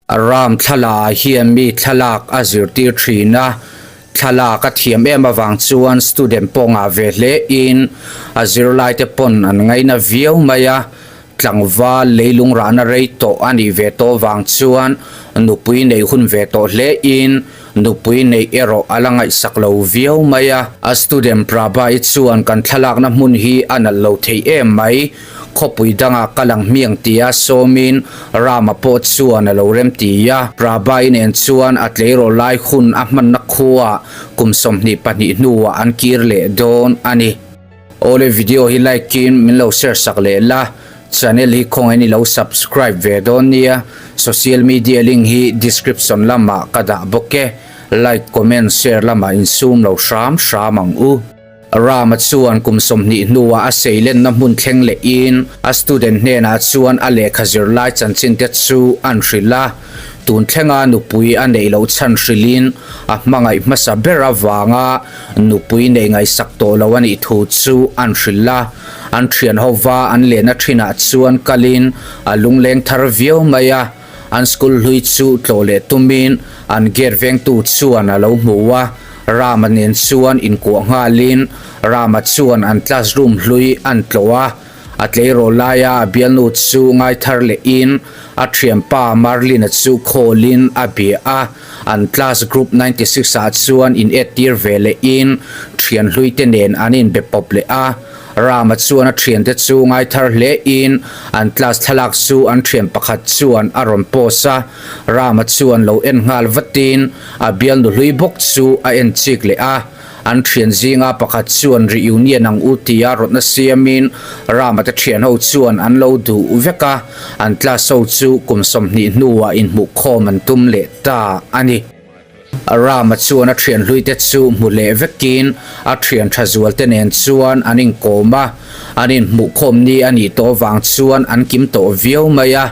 Ram thlalaa hian mi thlalak a zirtir thin a, thlalak a thiam em avang chuan student pawh ngah ve hle in a zirlaite pawn an ngaina viau mai a, tlangval leilung rahna rei tawh a nih ve tawh vang chuan nupui neih hun ve tawh hle in nupui neih erawh a la ngaihsak lo viau mai a. A student Prabha-i chuan kan thlalakna hmun hi a nalh lo thei em mai. Khawpui dangah ka lang hmiang tia sawmin Rama pawh chuan a lo rem ti a. Prabha-i nen chuan a tleirawl lai hun a hmanna khuaah kum 22 hnuah an kir leh dawn a ni. Awle video hi like in min lo share sak leh la, channel hi khawngaih in i lo subscribe ve dawn nia, social media link hi description lamah ka dah bawk e, like comment share lamah insum lo hram hram ang u. Rama chuan kum 20 hnuah a seilenna hmun thleng lehin a student hnenah chuan a lehkha zirlai chanchinte chu an hrilh a. Tun thlenga nupui a neih loh chhan hrilhin a hmangaih hmasa ber avanga nupui neih ngaihsak tawh lo a nih thu chu an hrilh a. An thian hova an lehna thinah chuan kalin a lungleng thar viau mai a. An school hlui chu tlawh leh tumin an gate vengtu chuan a lo hmu a, Rama nen chuan inkuah nghalin Rama chuan an classroom hlui an tlawh a, a tleirawl laia a bialnu chu ngai thar lehin a thianpa Marlin-a chu call-in a bia a, an class group 96 ah chuan in ettir ve lehin thian hlui te nen an inbe pawp leh a. Rama chuan a thiante chu ngai thar hle in an class thlalak chu an thian pakhat chuan a rawn post a, Rama chuan lo en nghal vatin a bialnu hlui bawk chu a en chik leh a, an thian zinga pakhat chuan reunion ang u tia rawtna siamin Rama te thian ho chuan an lo duh vek a, an class ho chu kum 20 hnuah inhmuhkhawm an tum leh ta a ni. Rama chuan a thian hluite chu hmu leh vekin a thian tha zualte nen chuan an inkawm a, an inhmuhkhawm ni a nih tawh vang chuan an kim tawh viau mai a.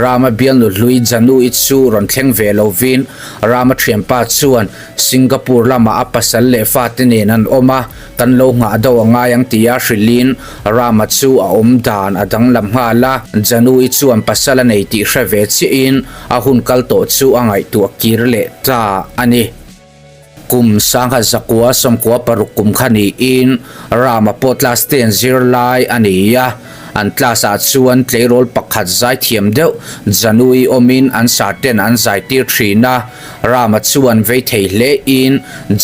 Rama bialnu hlui Janui chu rawn thleng ve lovin Rama thianpa chuan Singapore lamah a pasal leh fate nen an awm a, kan lo nghah deuh a ngai ang tia hrilhin Rama chu a awm dan a danglam nghal a. Janui chuan pasal a nei tih hre ve chiahin A hun kal tawh chu a ngaihtuah kir leh ta a ni. Kum 1996 kum kha niin Rama pawh class ten zirlai a ni a, an class ah chuan tleirawl pakhat zaithiam deuh Janui awmin an sir ten an zaitir thin a, Rama chuan vei thei hle in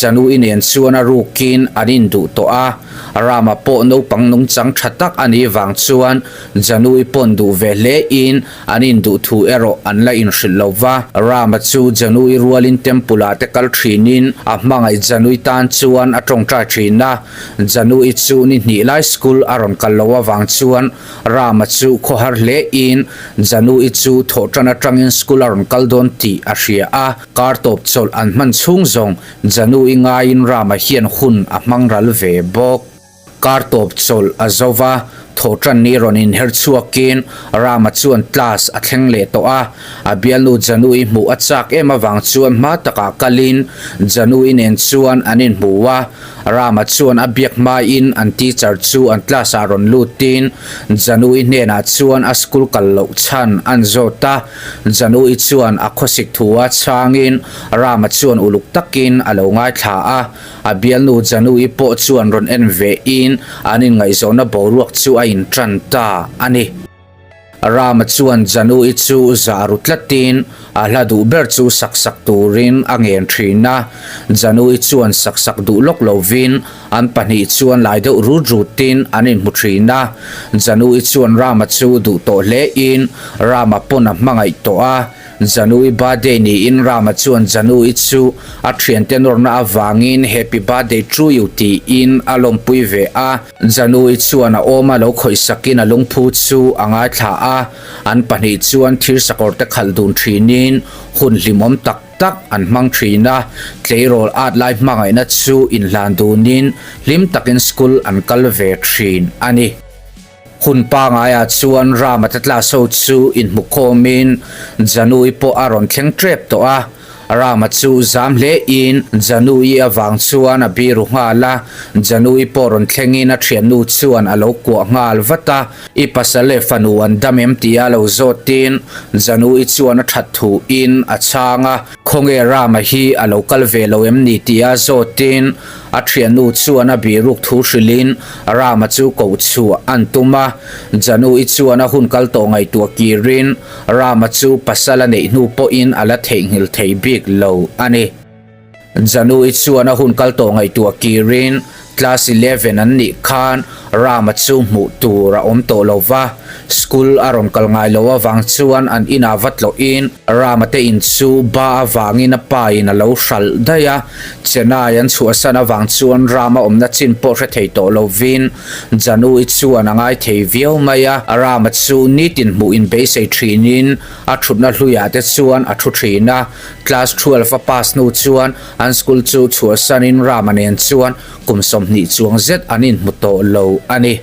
Janui nen chuan a rukin an induh tawh a, Rama pawh naupang nungchang tha tak a nih vang chuan Janui pawn duh ve hle in An induh thu erawh an la inhrilh lo va. Rama chu Janui rualin temple ah te kal thinin a hmangaih Janui tan chuan a tawngtai thin a. Janui chu ni hnih lai school a rawn kal lo avang chuan Rama chu khawhar hle in Janui chu thawhtan atangin school a rawn kal dawn tih a hria a. Kar tawp chawlh an hman chhung zawng Janui ngaiin Rama hian hun a hmang ral ve bawk. Kar tawp chawlh a zo va, thawhtan ni rawn inher chhuakin Rama chuan class a thleng leh tawh a. A bialnu Janui hmuh a chak em avang chuan hma takah kalin Janui nen chuan an inhmu a. Rama chuan a biak hmain an teacher chu an class ah rawn lutin Janui hnenah chuan a school kal loh chhan an zawt a. Janui chuan a khawsik thu a chhangin Rama chuan uluk takin a lo ngaithla a. A bialnu Janui pawh chuan rawn en ve in an inngaihzawhna boruak chu a intan ta a ni. Rama chuan Janui chu zah ru tlatin a hla duh ber chu sak sak turin a ngen thin a. Janui chuan sak sak duh lawk lovin an pahnih chuan lai deuh rut rutin an inhmu thin a. Janui chuan Rama chu duh tawh hle in Rama pawn a hmangaih tawh a. Janui birthday niin Rama chuan Janui chu a thiante nawrna avangin Happy birthday to you tiin a lawmpui ve a. Janui chuan a awma lo khawih sakin a lungphu chu a ngaithla a, an pahnih chuan thir sakawr te khalh dun thinin hun hlimawm tak tak an hmang thin a, tleirawl at lai hmangaihna chu inhlan dunin hlim takin school an kal ve thin a ni. Hun pangaiah chuan Rama te class ho chu inhmukhawmin Janui pawh a rawn thleng tep tawh a. Rama chu zam hle in Janu-i avang chuan a biru nghal a, Janu-i pawh rawn thlengin a thiannu chuan a lo kuah nghal vat a, I pasal leh fanu an dam em tia lo zawtin Janu-i chuan a that thu in a chhang a, Khawnge Rama hi a lo kal ve lo em ni tia zawtin a thiannu chuan a biruk thu hrilhin Rama chu koh chhuah an tum a, Janu-i chuan a hun kal tawh ngaihtuah kirin Rama chu pasal a neih hnu pawhin a la theihnghilh thei bik lo a ni. Janui chuan a hun kal tawh ngaihtuah kirin class 11 an nih khan Rama chu hmuh tur a awm tawh lo va, school a rawn kal ngai lo avang chuan an inah va tlawhin Rama te in chu ba avangin a pa in a lo hralh daih a, Chennai an chhuahsan avang chuan Rama awmna chin pawh hre thei tawh lovin Janui chuan a ngai thei viau mai a, Rama chu nitin hmuh in beisei thinin a thutna hluiah te chuan a thu thin a. Class 12 a pass hnu chuan an school chu chhuahsanin Rama nen chuan kum 20 chuang zet an inhmu tawh lo a ni.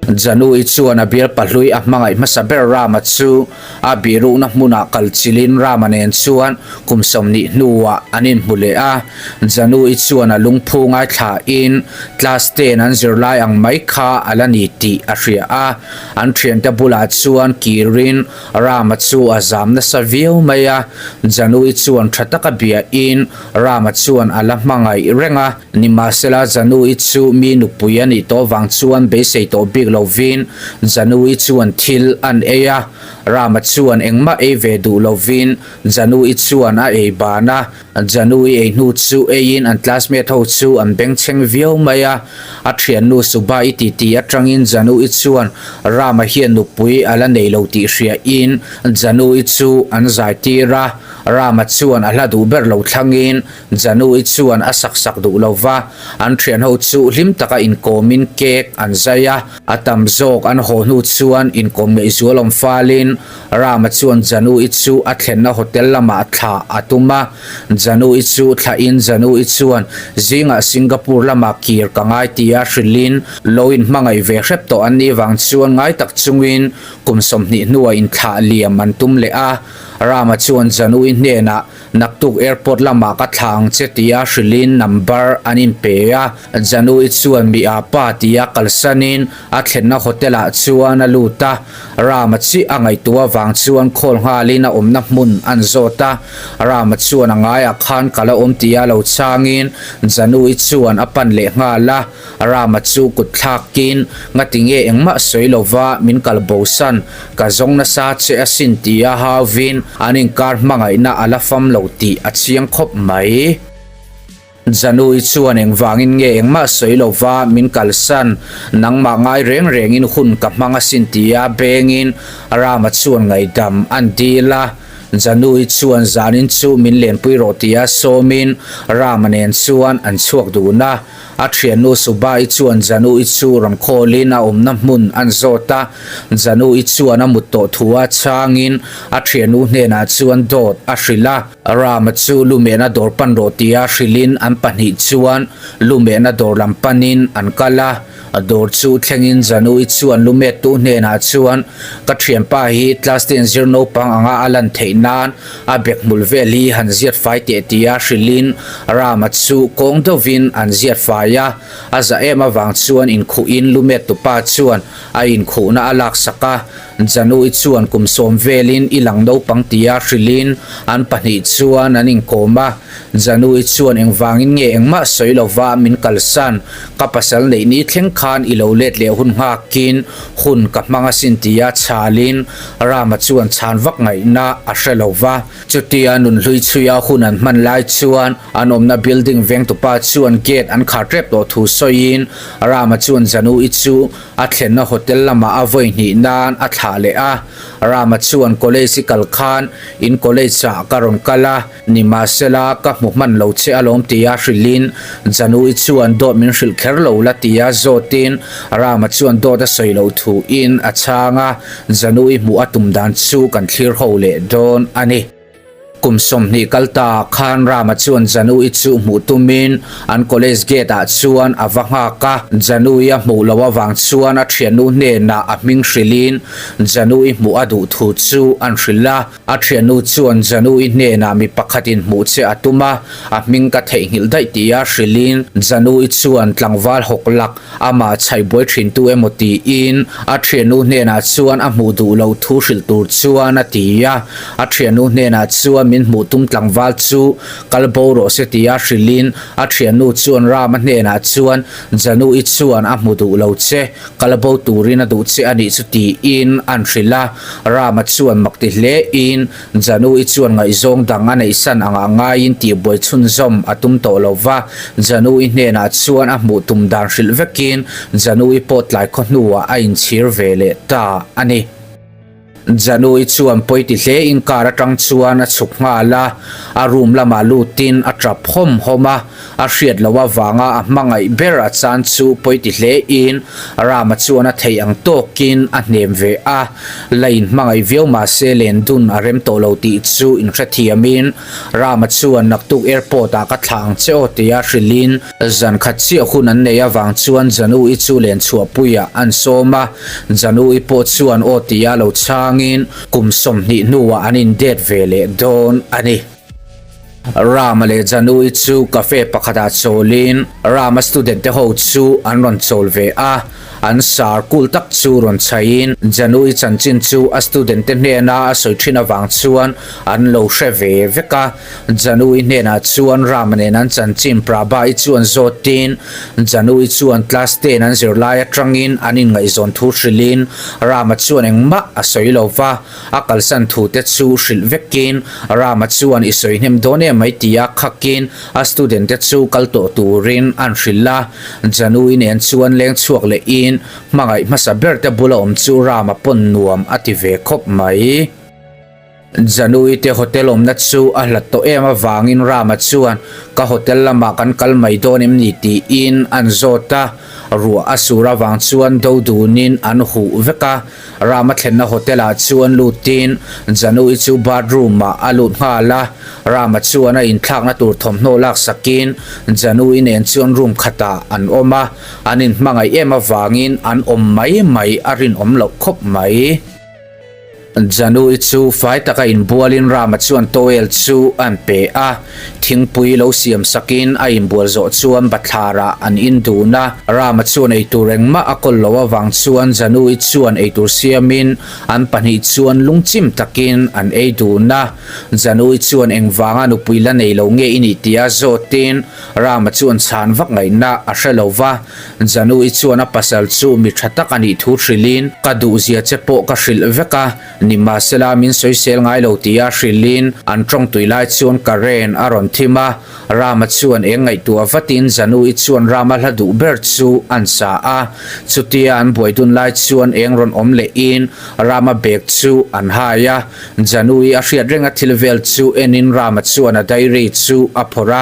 Janui chuan a bialpa hlui a hmangaih hmasa ber Rama chu a biruhna hmunah kal chilin Rama nen chuan kum 20 hnuah an inhmu leh a. Janui chuan a lungphu ngaithlain class ten an zirlai ang mai kha a la ni tih a hria a. An thiante bulah chuan kirin Rama chu a zam nasa viau mai a. Janui chuan tha taka biain Rama chuan a la hmangaih reng a. Nimahsela, Janui chu mi nupui a nih tawh vang chuan beisei tawh bik lovin Janui chuan thil an ei a. Rama chuan engmah ei ve duh lovin Janui chuan a ei ban a. Janui ei hnu chu eiin an classmate ho chu an bengchheng viau mai a. A thiannu Suba-i titi atangin Janui chuan Rama hian nupui a la nei lo tih hriain Janui chu an zaitir a. Rama chuan a hla duh ber lo thlangin Janui chuan a sak sak duh lo va, an thianho chu hlim taka inkawmin cake an zai a, a tam zawk an haw hnu chuan inkawm ngaihzual awm falin Rama chuan Janui chu a thlenna hotel lamah thlah a tum a, Janui chu thlahin Janui chuan zingah Singapore lamah kir ka ngai tia hrilhin lo inhmangaih ve hrep tawh an nih vang chuan ngai tak chungin kum 20 hnuah inthlah liam an tum leh a, Rama chuan Janui hnenah Naktuk airport lamah ka thla ang che tia hrilhin number an inpe a, Janui chuan mi a pa tia kalsanin a thlenna hotel ah chuan a lut a, Rama chiah a ngaihtuah avang chuan call nghalin a awmna hmun an zawt a, Rama chuan a ngaiah khan ka la awm tia lo changin Janui chuan a pan leh nghal a. Rama chu kut thlakin, Ngatinge engmah sawi lova min kal bosan, ka zawng nasa che asin tia hauvin an inkar hmangaihna a la fam lo tih a chiang khawp mai. Janui chuan engvangin nge engmah sawi lova min kalsan, nangmah ngai reng rengin hun ka hmang asin tia bengin Rama chuan ngaihdam an dil a. Janui chuan zanin chu min lenpui rawh tia sawmin Rama nen chuan an chhuak dun a. A thiannu Suba-i chuan Janu-i chu rawn khawlin a awmna hmun an zawt a, Janu-i chuan a mut tawh thu a chhangin a thiannu hnenah chuan dawt a hrilh a. Rama chu lumehna dawr pan rawh tia hrilhin an pahnih chuan lumehna dawr lam panin an kal a. Dawr chu thlengin Janu-i chuan lumettu hnenah chuan ka thianpa hi class ten zir naupang anga a lan theih nan a bek hmul vel hi han ziat fai teh tia hrilhin Rama chu kawng deuhvin an ziat fai a, a za em avang chuan inkhuhin lumettu pa chuan a inkhuhna a laksak a, Janu-i chuan kum sawm velin i lang naupang tia hrilhin an pahnih chuan an inkawm a, Janu-i chuan engvangin nge engmah sawi lova min kalsan, ka pasal neih ni thleng khan i lo let leh hun nghakin hun ka hmang asin tia chhalin Rama chuan chhan vak ngaihna a hre lo va. Chutia nunhlui chhuia hun an hman lai chuan an awmna building vengtupa chuan gate an khar tep tawh thu sawiin Rama chuan Janu-i chu a thlenna hotel lamah a vawi hnih nan a thlah leh a. Rama chuan college i kal khan in college ah ka rawn kal a, Nimahsela, ka hmu hman lo che alawm tia hrilhin Janui chuan dawt min hrilh kher lo la tia zawtin Rama chuan dawt a sawi loh thuin a chhang a, Janui hmuh a tum dan chu kan thlir ho leh dawn a ni. Kum 20 kal ta khan Rama chuan Janui chu hmuh tumin an college gate ah chuan a va nghak a. Janui a hmuh loh avang chuan a thiannu hnenah a hming hrilhin Janui hmuh a duh thu chu an hrilh a. A thiannu chuan Janui hnenah mi pakhatin hmuh che a tum a, a hming ka theihnghilh daih tia hrilhin Janui chuan tlangval hawk lak Amah chhaihbuai thintu emaw tiin a thiannu hnenah chuan a hmuh duh loh thu hrilh tur chuan a ti a. A thiannu hnenah chuan min hmuh tum tlangval chu kal bo rawh se tia hrilhin a thiannu chuan Rama hnenah chuan Janu-i chuan a hmu duh lo che, kal bo turin a duh che a nih chu tiin an hrilh a. Rama chuan mak ti hlein Janu-i chuan ngaihzawng dang a neihsan angah ngaiin tihbuai chhunzawm a tum tawh lo va, Janu-i hnenah chuan a hmuh tum dan hrilh vekin Janu-i pawh tlai khaw hnuah a inchhir ve leh ta a ni. Janu-i chuan pawi ti hlein car atang chuan a chhuk nghal a, a room lamah lutin a tap hawm hawm a, a hriat loh avanga a hmangaih ber a chan chu pawi ti hlein Rama chuan a theih ang tawkin a hnem ve a, la inhmangaih viau mahse len dun a rem tawh lo tih chu inhrethiamin Rama chuan naktuk airport ah ka thlah ang che aw tia hrilhin zan khat chiah hun an nei avang chuan Janu-i chu len chhuahpuiah an sawm a, Janu-i pawh chuan aw tia lo chhangin kum 20 hnuah an indet ve leh dawn a ni. Rama leh Janui chu cafe pakhatah chawlin Rama student te ho chu an rawn chawl ve a, an sar kul tak chu rawn chhaiin Janui chanchin chu a student te hnena a sawi thin avang chuan an lo hre ve vek a. Janui hnenah chuan Rama nen an chanchin Prabha-i chuan zawtin Janui chuan class ten an zirlai atangin an inngaihzawn thu hrilhin Rama chuan engmah a sawi lo va. A kalsan thu te chu hrilh vekin Rama chuan i sawi hnem dawn em mai tia khakin a student te chu kal tawh turin an hrilh a. Janui nen chuan leng chhuak lehin hmangaih hmasa ber te bula awm chu Rama pawn nuam a ti ve khawp mai. Janui te hotel awmna chu a hlat tawh em avangin Rama chuan ka hotel lamah kan kal mai dawn em ni tiin an zawt a. Ruah a sur avang chuan do dunin an huh vek a. Rama thlenna hotel ah chuan lutin Janu-i chu bathroom ah a lut nghal a, Rama chuan a inthlakna tur thawmhnaw laksakin Janu-i nen chuan room khatah an awm a, an inhmangaih em avangin an awm mai mai a rinawm loh khawp mai. Janu-i chu fai taka inbualin Rama chuan towel chu an pe a, Thingpui lo siam sakin a inbual zawh chuan bathlarah an in dun a, Rama chuan eitur engmah a kawl loh avang chuan Janui chuan eitur siamin an pahnih chuan lungchim takin an ei dun a. Janui chuan engvanga nupui la nei lo nge i nih tia zawtin Rama chuan chhan vak ngaihna a hre lo va. Janui chuan a pasal chu mi tha tak a nih thu hrilhin ka duhzia che pawh ka hrilh vek a, Nimahsela min sawisel ngai lo tia hrilhin an tawng tui lai chuan Karen a rawn thim a, Rama chuan eng ngaihtuah vatin Janui chuan Rama hla duh ber chu an sa a, chutia an buai dun lai chuan eng rawn awm lehin Rama bag chu an hai a, Janui a hriat reng a thil vel chu enin Rama chuan a diary chu a phawrh a,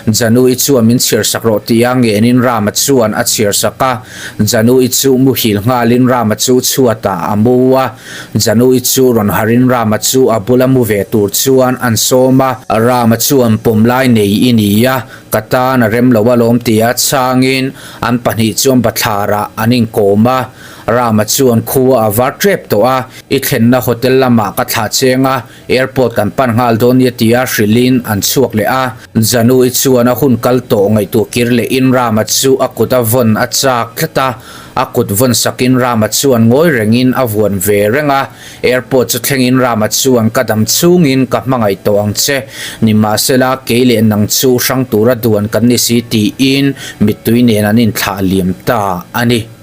Janui chuan min chhiar sak rawh tia ngenin Rama chuan a chhiar sak a, Janui chu muhil nghalin Rama chu chhuatah a mu a. Janui chu rawn harin Rama chu a bula mu ve tur chuan an sawm a. Rama chuan pawm lai nei i ni a, ka tan a rem lo alawm tia chhangin an pahnih chuan bathlarah an inkawm a. Rama chuan khua a var tep tawh a, i thlenna hotel lamah ka thlah cheng a, airport kan pan nghal dawn nia tia hrilhin an chhuak leh a. Janui chuan a hun kal tawh ngaihtuah kir lehin Rama chu a kut a vawn a chak tlat a. A kut vawn sakin Rama chuan ngawi rengin a vuan ve reng a, airport chu thlengin Rama chuan ka dam chhungin ka hmangaih tawh ang che, nimahsela kei leh nang chu hrang tura duan kan ni si tiin mittui nen an inthlah liam ta a ni.